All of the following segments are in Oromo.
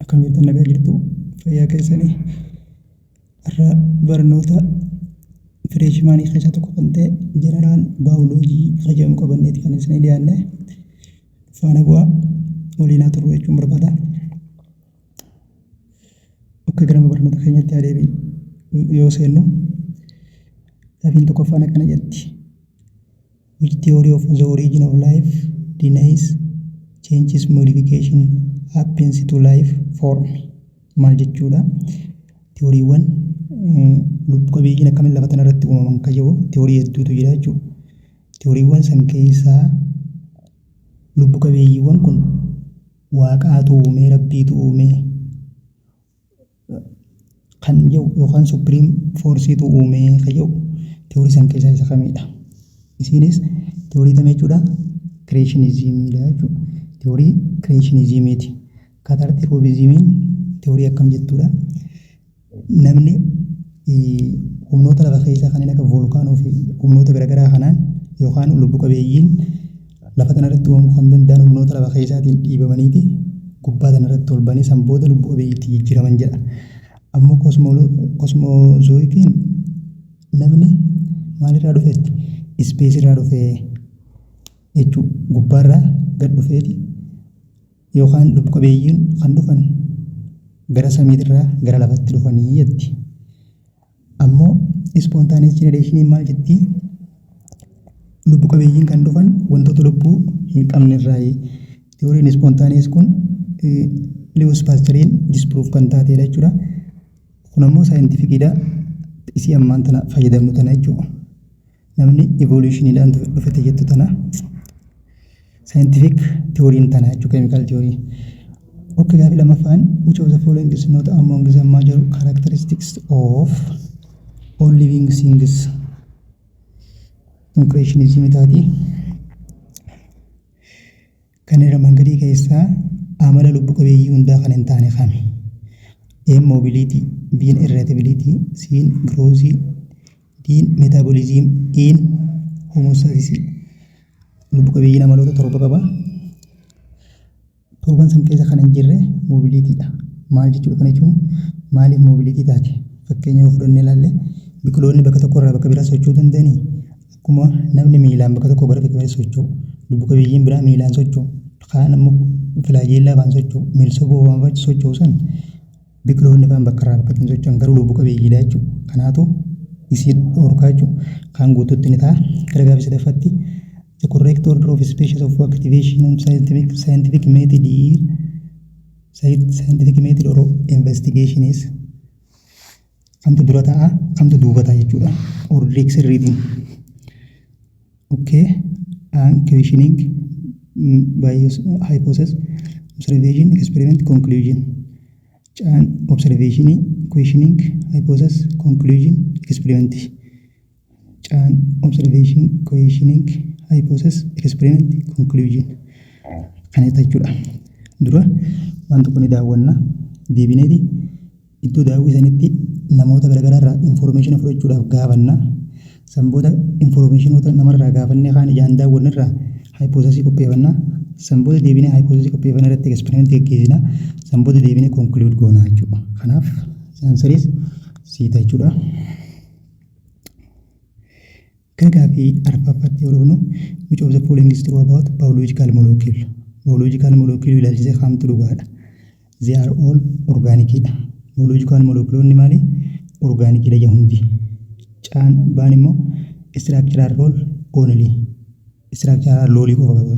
Akkam jirtan, nagaa jirtu, fayyaa keessanii? Har'a barnoota freshmanii keessaa tokko kan ta'e general biology kan jedhamu qabanneeti kan isinii dhiyaanne. Faana bu'aa, waliin haa turru jechuun barbaada. Akka gara barnoota keenyatti adeemin yoo seennu, gaafiin tokkoffaan akkana jetti. Which theory of the origin of life denies changes, modification happens to life form? Maal jechuudha? Theoryiiwwan lubbu qabeeyyiin akkamiin lafa kanarratti uumaman kan jedhu theory hedduutu jira jechuudha. Theoryiiwwan san keessaa lubbu qabeeyyiiwwan kun waaqaatu uumee, rabbiitu uumee kan jedhu yookaan supreme forceiitu uumee kan jedhu theory san keessaa isa kamidha? Isinis theory kam jechuudha? Creationismiidha jechuudha. Theory creationismiiti. Catastrophismiin theory akkam jettuudha? Namni humnoota lafa keessaa kanneen akka volcano fi humnoota garaagaraa kanaan yookaan lubbu qabeeyyiin lafa kanarratti uumamuu kan danda'an humnoota lafa keessaatiin dhiibamaniiti gubbaa kanarratti ol banii san booda lubbu qabeeyyiitti jijjiiraman jedha. Ammoo cosmozoiciin namni maalirraa dhufeetti? Spaceirraa dhufee jechuudha. Gubbaarraa gad dhufeeti yookaan lubbu qabeeyyiin kan dhufan gara samiitirraa gara lafatti dhufanii jetti. Ammoo spontaneous generationiin maal jetti? Lubbu qabeeyyiin kan dhufan wantoota lubbuu hin qabnerraayi. Theoryiin spontaneous kun Louis Pasteuriin disprove kan taatedha jechuudha. Kun ammoo scientificiidha. Isii ammaan tana fayyadamnu tana jechuudha. Namni evolutioniidhaan dhufete jettu tana. Scientific theoryiin tana jechuudha, chemical theory. Okay, gaafii lammaffaan, which of the following is not among the major characteristics of all living things? Kun creationism taati. Kanneen armaan gadii keessaa amala lubbu qabeeyyii hundaa kan hin taane kami? A, mobility, B, irritability, C, growth, D, metabolism, E, homeostasis. Lubbu qabeeyyiin amaloota torba qaba. Torban san keessa kan hin jirre mobilitydha. Maal jechuudha kana jechuun? Maaliif mobility taate? Fakkeenya yoo fudhannee ilaalle, biqiloonni bakka tokko irraa bakka biraa socho'uu danda'anii? Akkuma namni miilaan bakka tokko gara bakka biraa socho'u, lubbu qabeeyyiin biraa miilaan socho'u. Kaan immoo flagella faan socho'u, miilsoboo waan socho'u san biqiloonni faan bakka irraa bakkatti hin socho'an, garuu lubbu qabeeyyiidha jechuudha. Kanaatu isii dhorkaa jechuudha. Kaan guutuutti ni ta'a. Gara gaafii sadaffaatti, the correct order of species of activation of scientific method is, scientific method or investigation is, kamtu dura ta'a, kamtu duuba ta'a jechuudha. Orderii sirriitiin. Okay. And questioning by hypothesis, observation, experiment, conclusion. Caan observation, questioning, hypothesis, conclusion, experiment. Caan observation, questioning, hypothesis, experiment, conclusion. Kana jechuudha. Dura waan tokko ni daawwanna, deebineeti iddoo daawwii sanitti namoota garaagaraa irraa information fudhachuudhaaf gaafanna. San booda informationoota namarraa gaafannee kaan ijaan daawwanne irraa hypothesisii qopheeffanna. San booda deebinee hypothesisii qopheeffanna irratti experimentii geggeessina. San booda deebinee conclude goona jechuudha. Kanaaf answeriis C ta'a jechuudha. Gara gaafii arfaffaatti yoo dhufnu, which of the following is true about biological molecule? Biological molecule ilaalchisee kamtu dhugaadha? They are all organic dha. Biological moleculoonni maali? Organic dha hundi. Caan baan immoo structural role only. Structural role qofa qaba.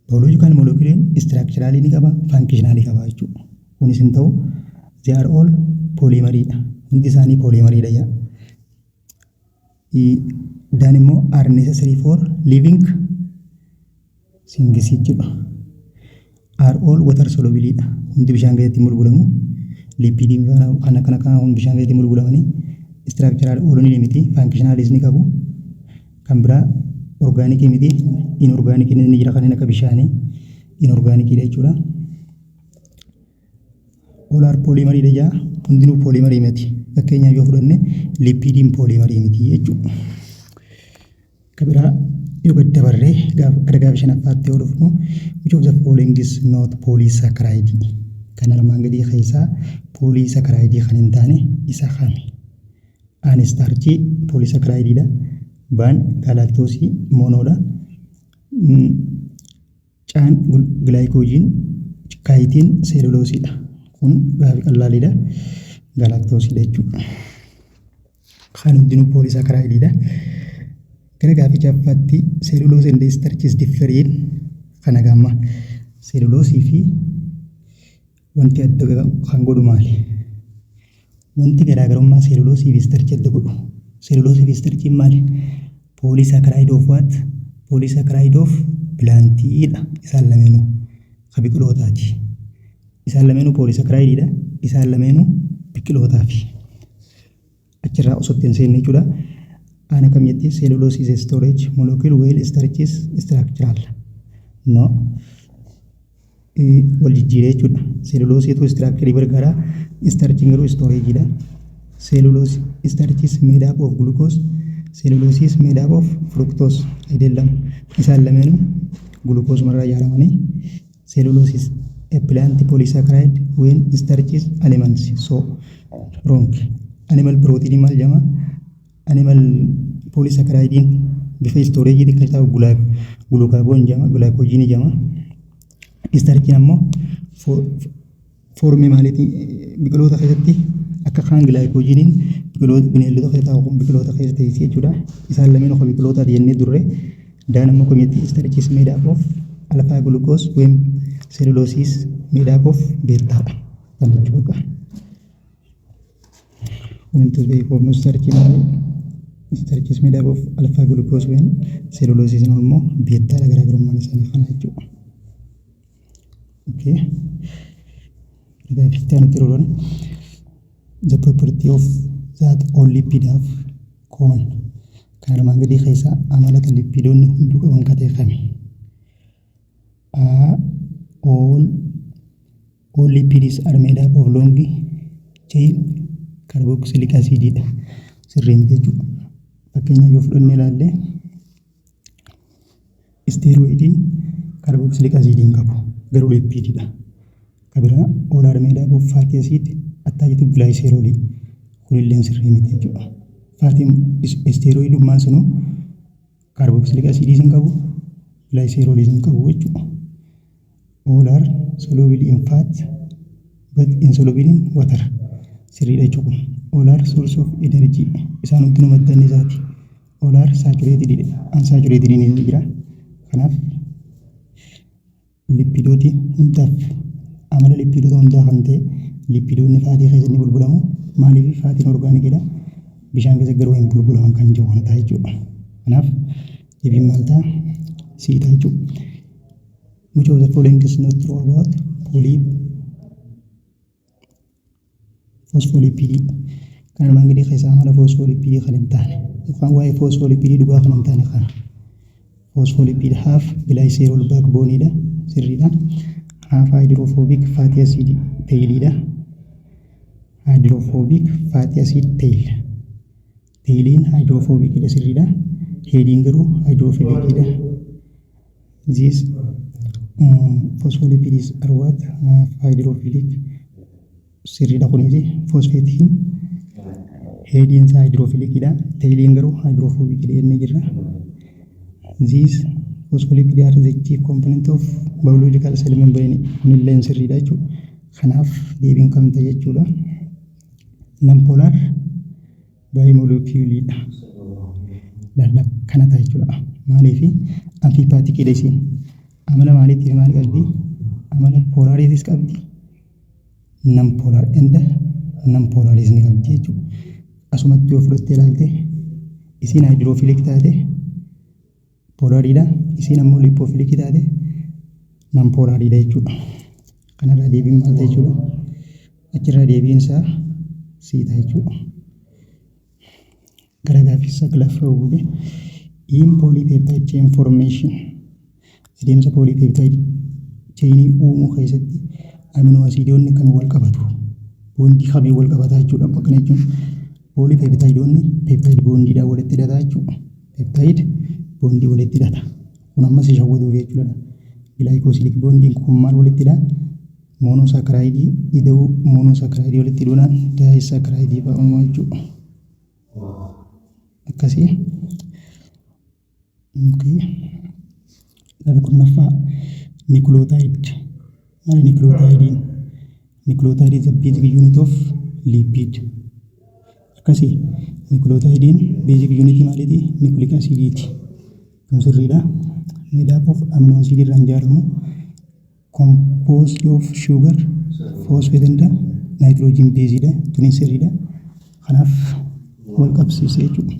Biological molecule structural ni qaba, functional qaba jechuudha. Kunis hin ta'u. They are all polymer dha. Hundi isaanii polymer dha jedha. Daan immoo are necessary for living things jechuudha. Are all water soluble dha. Hundi bishaan keessatti bulbulamu. Lipidiin kan akkana kana hundi bishaan keessatti bulbulamanii structural only miti, functionalis ni qabu. Kan biraa organic miti, inorganic ni jira, kanneen akka bishaanii inorganic dha jechuudha. All are polymer dha jaa, hundinuu polymer miti. Fakkeenyaaf yoo fudhanne, lipidiin polymer miti jechuudha. Kan biraa yoo gad dabarree gara gaafii shanaffaatti yoo dhufnu, which of the following is not polysaccharide? Kan armaan gadii keessaa polysaccharide kan hin taane isa kami? Aan starch polysaccharideidha. Baan galactose monodha. Caan glycogen, chitin celluloseiidha. Kun gaafii qallaaliidha. Galactoseiidha jechuudha. Kan hundinuu polysaccharideidha. Gara gaafii ja'affaatti, cellulose and starch is differ in. Kana gamma cellulose fi wanti adda kan godhu maali? Wanti garaagarummaa cellulose fi starch adda godhu. Cellulose fi starchiin maali? Polysaccharide of what? Polysaccharide of plantiidha isaan lameenuu. Ka biqilootaati. Isaan lameenuu polysaccharideidha. Isaan lameenuu biqilootaati. Achirraa osoo itti hin seenne jechuudha. Aan akkam jetti? Cellulose is a storage molecule while starch is structural. No. Wal jijjiiree jechuudha. Celluloseiitu structure gargaara. Starchiin garuu storageiidha. Cellulose, starch is made up of glucose. Cellulose is made up of fructose. አይደለም. Isaan lameenuu glucose irraa ijaaramanii. Cellulose is a plant polysaccharide when starch is animals. So wrong. Animal protein maal jedhama? Animal polysaccharide bifa storageiitiin kan ta'u glucagon jedhama, glycogen jedhama. Starchiin ammoo form maaliitiin biqiloota keessatti akka kaan glycogeniin biqiloota bineeldota keessa taa'u kun biqiloota keessa teessee jechuudha. Isaan lameen ofa biqilootaati jennee durre. Daan ammoo komeetti starch is made up of alpha glucose when cellulose is made up of beta dha. Kan jechuudha. Wanti beekamu starch maali? Starch is made up of alpha glucose when cellulose is immoo beta dha, garaagarummaan isaanii kana jechuudha. Okay. Gaaffii itti aanu, the property of that all lipid have common. Kan armaan gadii keessaa amaloota lipidoonni hunduu qaban kan ta'e kami? A, all lipids are made up of long chain carboxylic acid dha. Sirrii miti jechuudha. Fakkeenya yoo fudhannee ilaalle, steroidiin carboxylic acid hin qabu, garuu lipiididha. Kan biraa, all are made up of fatty acid attached to glycerol, kunillee sirrii miti jechuudha. Fatty steroidummaan sunuu carboxylic acidiis hin qabu, glyceroliis hin qabu jechuudha. All are soluble in fat but insoluble in water, sirriidha jechuudha. All are source of energy, isaan hundinuu madda anniisaati. All are saturated, unsaturated ni jira. Kanaaf lipidooti hundaaf amala lipidoota hundaa kan ta'e lipidoonni fat keessa ni bulbulamu. Maaliif? Fatiin organicidha. Bishaan keessa garuu hin bulbulaman kan jiru kana ta'a jechuudha. Kanaaf deebiin maal ta'a? C ta'a jechuudha. Which of the following is not true about poly phospholipid? Kan armaan gadii keessaa amala phospholipid kan hin taane yookaan waa'ee phospholipid dhugaa kan hin taane kana. Phospholipid have glycerol backbone dha, sirriidha. Have hydrophobic fatty acid tail dha. Hydrophobic fatty acid tail. Tailiin hydrophobic dha, sirriidha. Headiin garuu hydrophilic dha. These phospholipids are what? Hydrophilic, sirriidha kunis. Phosphatein headiin isaa hydrophilic dha. Tailiin garuu hydrophobic dha jennee jirra. These phospholipids are the chief component of biological cell membrane, kunillee sirriidha jechuudha. Kanaaf deebiin kam ta'a jechuudha? Non-polar bimoleculeidha. Laalla kana ta'a jechuudha. Maaliif? Amphipathiciidha isiin. Amala maaliitiif maal qabdi? Amala polariitis qabdi. Non polar and non polariis ni qabdi jechuudha. Asumatti yoo fudhattee ilaalte, isiin hydrophilic taate polariidha. Isiin ammoo lipophilic taate non polariidha jechuudha. Kanarraa deebiin maal ta'a jechuudha? Achirraa deebiin isaa C ta'a jechuudha. Gara gaaffii saglaffaa bu'e. In polypeptide chain formation, adeemsa polypeptide chainii uumuu keessatti amino acidoonni akkamiin wal qabatu? Bond kamiin wal qabataa jechuudha. Akkana jechuun polypeptideoonni peptide bondiidhaan walitti hidhataa jechuudha. Peptide bond walitti hidhata. Kun ammas shawwaduuf jechuudha. Glycosidic bondiin kun maal walitti hidha? Monosaccharidii ida'uu monosaccharidii walitti hidhuudhaan disaccharidii fa'aa uuma jechuudha. Akkasii. Okay. Gaaffii 10ffaa, nucleotide. Maali nucleotidiin? Nucleotide is a basic unit of lipid. Akkasii, nucleotidiin basic unit maaliiti? Nucleic acidiiti. Kun sirriidha. Made up of amino acid irraa ijaaramu. Composed of sugar, phosphate and nitrogen base dha. Tunis sirriidha. Kanaaf wal qabsiise jechuudha.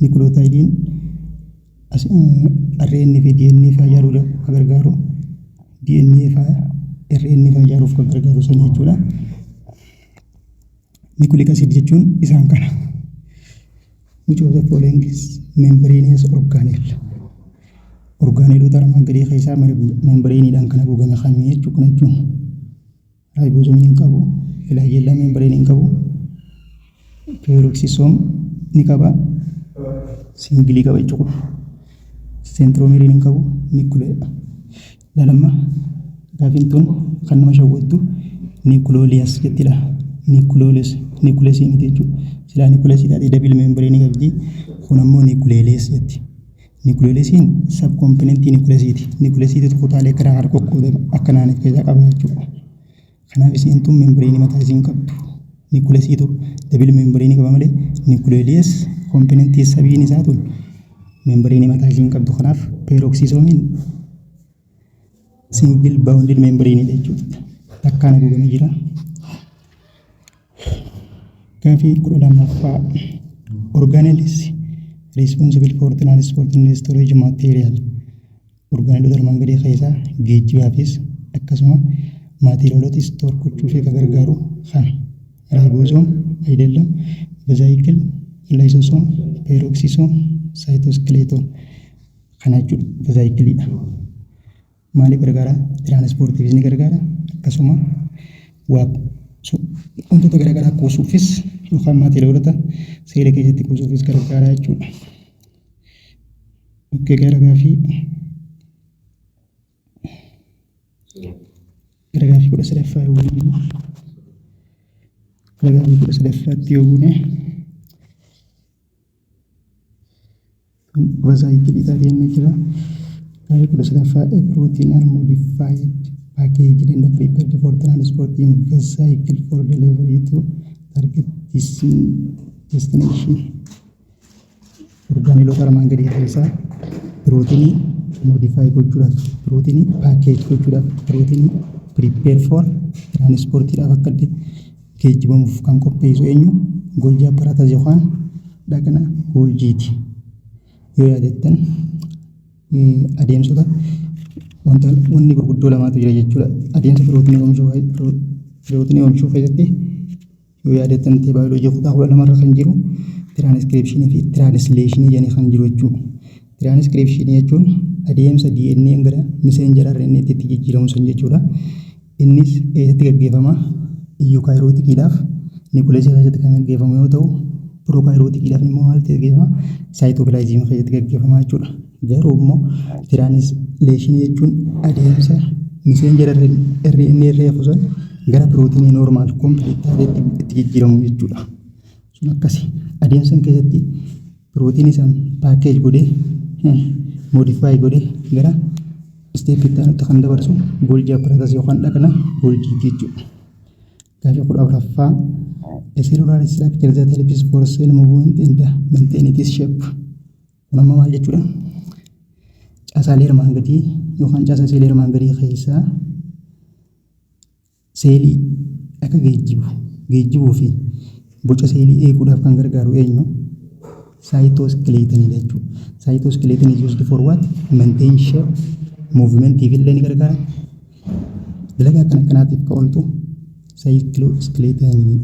Nucleotidiin RNA fi DNA fa'aa ijaaruudhaaf kan gargaaru, DNA fa'aa, RNA fa'aa ijaaruuf kan gargaaru san jechuudha. Nucleic acid jechuun isaan kana. Which of the following is membranous organelle? Organelota armaan gadii keessaa membraneiidhaan kan haguugame kamii jechuu kana jechuun ribosomeiin hin qabu, flagella membraneii hin qabu, peroxisome ni qaba, singleii qaba jechuudha. Centromereiin hin qabu, nucleoidha. Lamma gaafiin tun kan nama shawwattu nucleolus jettidha. Nucleolus, nucleusii miti jechuudha. Silaa nucleusii taate double membraneii qabdi. Kun ammoo nucleolus jetti. Nucleolusiin subcomponentii nucleusiiti. Nucleusiitu kutaalee karaa kana qoqqoodame akka naaniif keessaa qaba jechuudha. Kanaaf isiin tun membraneii mataa isiin qabdu. Nucleusiitu double membraneii qaba malee nucleolus componentii subiin isaa tun membraneii mataa isiin qabdu. Kanaaf peroxisomeiin single bounded membraneiidha jechuudha. Takkaan haguugamee jira. Gaaffii 12ffaa, organelles responsible for transport and storage material. Organelota armaan gadii keessaa geejjibaafis akkasuma materialota store gochuuf kan gargaaru kana. Ribosome አይደለም፣ vesicle, lysosome, peroxisome, cytoskeleton kana jechuudha, vesicleiidha. Maaliif gargaara? Transportiifis ni gargaara, akkasuma waa wantoota garaagaraa kuusuufis yookaan materialota seela keessatti kuusuufis gargaara jechuudha. Okay, gara gaafii 13ffaa yoo buune, gara gaafii 13ffaatti yoo buune, vesicleii taatee inni jira. Gaafii 13ffaa, a protein are modified, packaged and prepared for transport in vesicle for delivery to target destination. Organelota armaan gadii keessaa pirootinii modify gochuudhaaf, pirootinii package gochuudhaaf, pirootinii prepare for transportiidhaaf akka inni geejjibamuuf kan qopheessu eenyu? Golgi apparatus yookaan dhaqna Golgiiti. Yoo yaadattan, adeemsota wanta wanni gurguddoo lamaatu jira jechuudha. Adeemsa pirootinii oomishuu keessatti, yoo yaadattan ta'e, baayoloojii kutaa 12rra kan jiru tiraanskripshinii fi translationii jedhanii kan jiru jechuudha. Tiraanskripshinii jechuun adeemsa DNA gara messenger RNA itti jijjiiramu sun jechuudha. Innis eessatti gaggeeffama? Eukaryoticiidhaaf nucleusii keessatti kan gaggeeffamu yoo ta'u, prokaryoticiidhaaf immoo maaltu gaggeeffama? Cytoplasmii keessatti gaggeeffama jechuudha. Garuu immoo translationii jechuun adeemsa messenger RNA irra hafu sun gara pirootinii normal complete taateetti itti jijjiiramu jechuudha. Sun akkasi. Adeemsa keessatti pirootinii san package godhee, modify godhee gara stepii itti aanutti kan dabarsu Golgi apparatus yookaan dhaqna Golgiiti jechuudha. Gaaffii 14ffaa, a cellular structure that helps for cell movement and maintain its shape. Kun amma maal jechuudha? Caasaalee armaan gadii yookaan caasaa seelii armaan gadii keessaa seelii akka geejjibu, geejjibuu fi boca seelii eeguudhaaf kan gargaaru eenyu? Cytoskeletonidha jechuudha. Cytoskeleton is used for what? Maintain shape, movementiif illee ni gargaara. Dalagaa akkana akkanaatiif kan ooltu cytoskeletonii,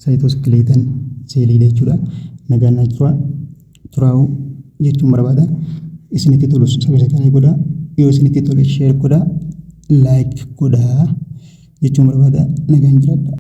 cytoskeleton seeliidha jechuudha. Nagaan naa turaa turaa'uu jechuun barbaada. Isinitti tolus subscribe godhaa. Yoo isinitti tole share godhaa, like godhaa jechuun barbaada. Nagaan jiraadhaa.